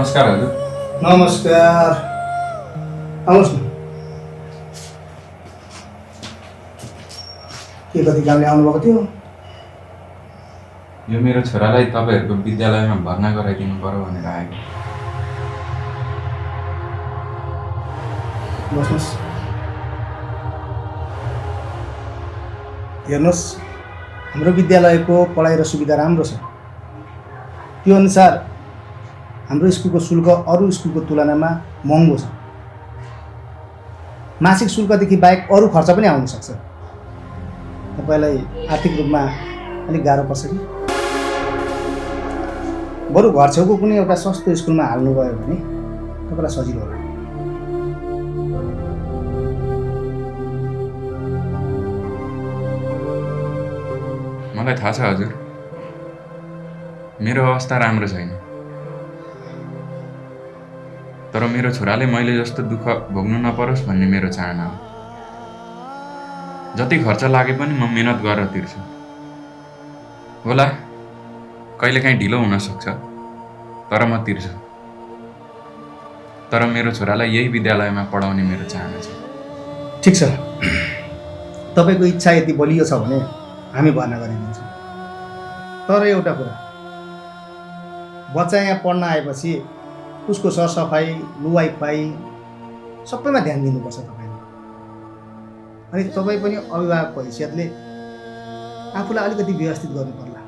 नमस्कार हजुर। नमस्कार। आउनुहोस् न। के कति कामले आउनुभएको थियो? यो मेरो छोरालाई तपाईँहरूको विद्यालयमा भर्ना गराइदिनु पर्यो भनेर आएको। बस्नुहोस्। हेर्नुहोस्, हाम्रो विद्यालयको पढाइ र सुविधा राम्रो छ। त्यो अनुसार हाम्रो स्कुलको शुल्क अरू स्कुलको तुलनामा महँगो छ। मासिक शुल्कदेखि बाहेक अरू खर्च पनि आउन सक्छ। तपाईँलाई आर्थिक रूपमा अलिक गाह्रो पर्छ कि? बरु घर छेउको कुनै एउटा सस्तो स्कुलमा हाल्नुभयो भने तपाईँलाई सजिलो होला। मलाई थाहा छ हजुर, मेरो अवस्था राम्रो छैन, तर मेरो छोराले मैले जस्तो दुःख भोग्नु नपरोस् भन्ने मेरो चाहना हो। जति खर्च लागे पनि म मेहनत गरेर तिर्छु। होला कहिलेकाहीँ ढिलो हुन सक्छ, तर म तिर्छु। तर मेरो छोरालाई यही विद्यालयमा पढाउने मेरो चाहना छ। ठिक छ, तपाईँको इच्छा यदि बलियो छ भने हामी भर्ना गरिदिन्छौँ। तर एउटा कुरा, बच्चा यहाँ पढ्न आएपछि उसको सरसफाइ, लुवाई खुवाई सबैमा ध्यान दिनुपर्छ तपाईँले। अनि तपाईँ पनि अभिभावकको हैसियतले आफूलाई अलिकति व्यवस्थित गर्नु पर्ला।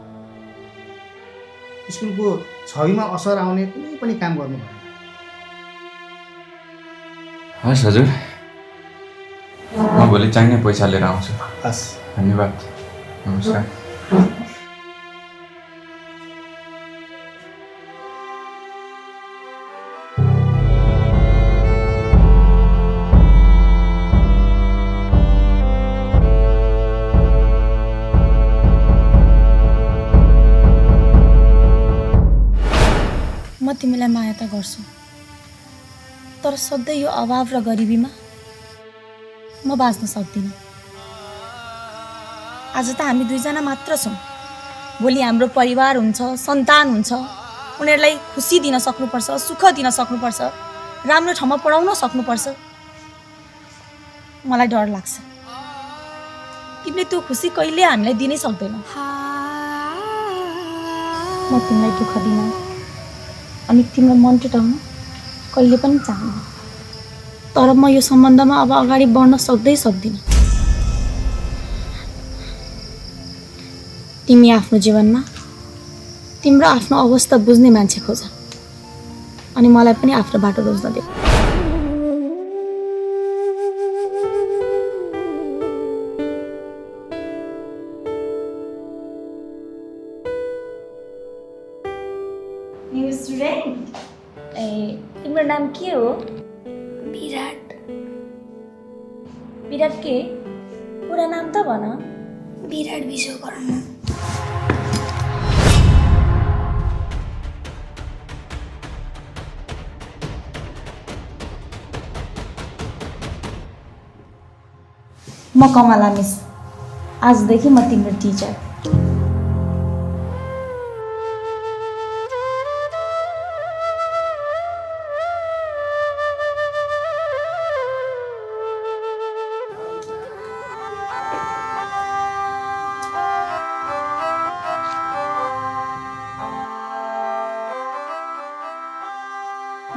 स्कुलको छविमा असर आउने कुनै पनि काम गर्नु भएन। हस् हजुर, म भोलि चाहिने पैसा लिएर आउँछु। हस्, धन्यवाद। नमस्कार। म तिमीलाई माया त गर्छु, तर सधैँ यो अभाव र गरिबीमा म बाँच्न सक्दिनँ। आज त हामी दुईजना मात्र छौँ, भोलि हाम्रो परिवार हुन्छ, सन्तान हुन्छ। उनीहरूलाई खुसी दिन सक्नुपर्छ, सुख दिन सक्नुपर्छ, राम्रो ठाउँमा पढाउन सक्नुपर्छ। मलाई डर लाग्छ तिमीले त्यो खुसी कहिले हामीलाई दिनै सक्दैनौ। म तिमीलाई दुःख दिन अनि तिम्रो मन टुटाउन कहिले पनि चाहन्न, तर म यो सम्बन्धमा अब अगाडि बढ्न सक्दिनँ। तिमी आफ्नो जीवनमा तिम्रो आफ्नो अवस्था बुझ्ने मान्छे खोज, अनि मलाई पनि आफ्नो बाटो रोज्न देऊ। स्टुडेन्ट, तिम्रो नाम के हो? विराट। विराट के? पुरा नाम त भन। विराट विश्वकर्मा। म कमला मिस, आजदेखि म तिम्रो टिचर।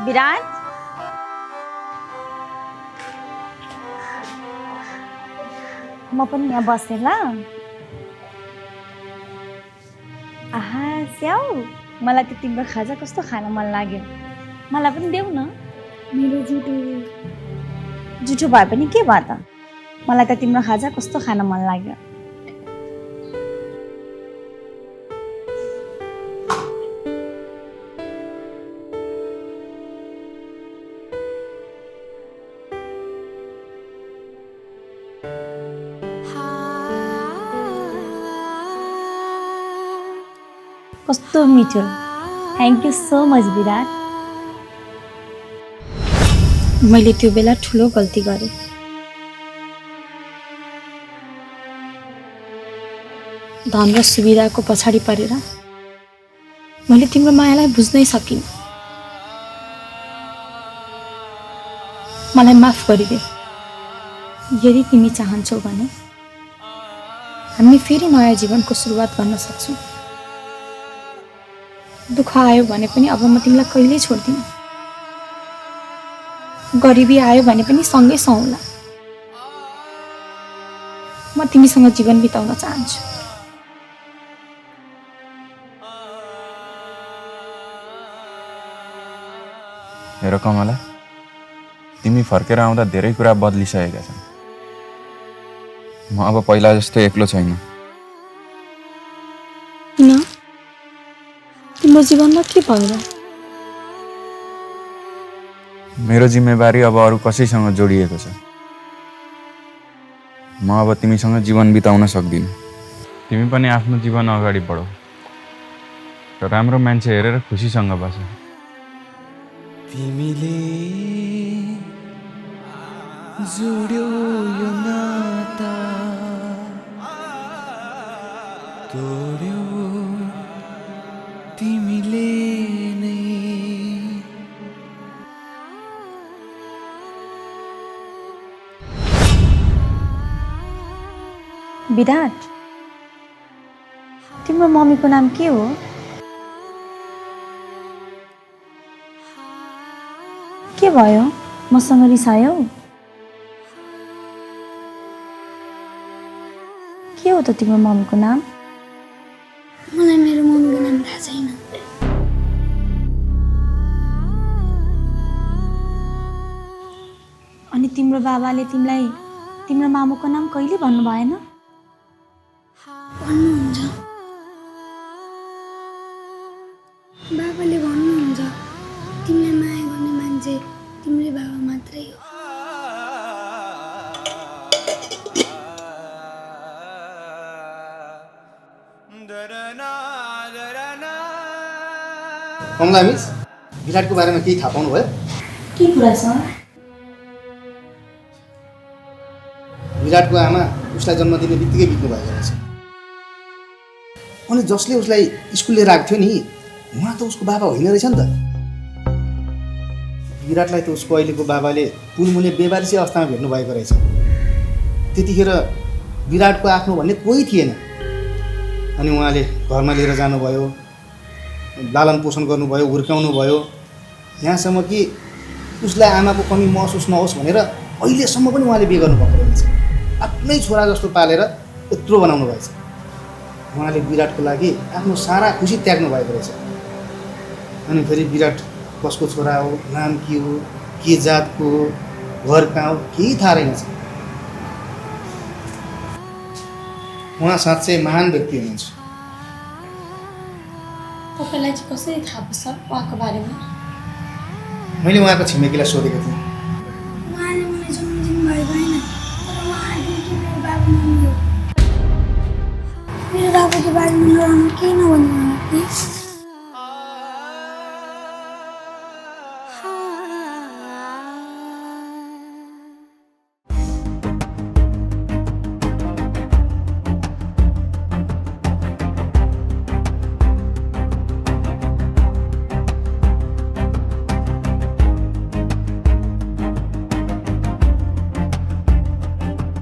विराट, म पनि यहाँ बसेँ ल। आहा स्याउ, मलाई त तिम्रो खाजा कस्तो खान मन लाग्यो, मलाई पनि देऊ न। मेरो जुठो भए पनि के भयो त, मलाई त तिम्रो खाजा कस्तो खान मन लाग्यो। कस्तो मिठो। थ्याङ्क यू सो मच विराट। मैले त्यो बेला ठुलो गल्ती गरेँ। धन र सुविधाको पछाडि परेर मैले तिम्रो मायालाई बुझ्नै सकिनँ। मलाई माफ गरिदे। यदि तिमी चाहन्छौ भने हामी फेरि नयाँ जीवनको सुरुवात गर्न सक्छौँ। दुःख आयो भने पनि अब म तिमीलाई कहिल्यै छोड्दिनँ। गरिबी आयो भने पनि सँगै सहौँला। म तिमीसँग जीवन बिताउन चाहन्छु। हेर कमला, तिमी फर्केर आउँदा धेरै कुरा बदलिसकेका छन्। म अब पहिला जस्तो एक्लो छैन। किन? तिम्रो जीवनमा के भयो र? मेरो जिम्मेवारी अब अरू कसैसँग जोडिएको छ। म अब तिमीसँग जीवन बिताउन सक्दिनँ। तिमी पनि आफ्नो जीवन अगाडि बढाऊ र राम्रो मान्छे हेरेर खुसीसँग बस। तिमीले जोड्यौ यो नाता, तोड्यौ तिमीले नै। विराट, तिम्रो मम्मीको नाम के हो? के भयो? मसँग रिसायौ? के हो त तिम्रो मम्मीको नाम? मलाई मेरो मम्मीको नाम थाहा छैन। अनि तिम्रो बाबाले तिमीलाई तिम्रो मामुको नाम कहिले भन्नु भएन? भन्नुहुन्छ, बाबाले भन्नुहुन्छ तिमीलाई माया गर्ने मान्छे तिम्रै बाबा मात्रै हो। कमला मिस, विराटको बारेमा केही थाहा पाउनु भयो? के कुरा छ? विराटको आमा उसलाई जन्म दिने बित्तिकै बित्नु भएको रहेछ। अनि जसले उसलाई स्कुल लिएर आएको थियो नि, उहाँ त उसको बाबा होइन रहेछ नि त। विराटलाई त उसको अहिलेको बाबाले पुलमुले बेबारिसी अवस्थामा भेट्नु भएको रहेछ। त्यतिखेर विराटको आफ्नो भन्ने कोही थिएन। अनि उहाँले घरमा लिएर जानुभयो, लालन पोषण गर्नुभयो, हुर्काउनु भयो, यहाँसम्म कि उसलाई आमाको कमी महसुस नहोस् भनेर अहिलेसम्म पनि उहाँले बिहे गर्नुभएको रहेछ। आफ्नै छोरा जस्तो पालेर यत्रो बनाउनु भएछ। उहाँले विराटको लागि आफ्नो सारा खुसी त्याग्नु भएको रहेछ। अनि फेरि विराट कसको छोरा हो, नाम के हो, के जातको हो, घर कहाँ हो, केही थाहा रहेनछ। उहाँ साँच्चै महान व्यक्ति हुनुहुन्छ। तपाईँलाई चाहिँ कसरी थाहा पर्छ उहाँको बारेमा? मैले उहाँको छिमेकीलाई सोधेको थिएँ। उहाँले मलाई जन्म दिनुभएको होइन, तर उहाँले कि मेरो बाबा मम्मी हो। मेरो बाबाको बारेमा नराम्रो केही नभन्नु होला प्लिज।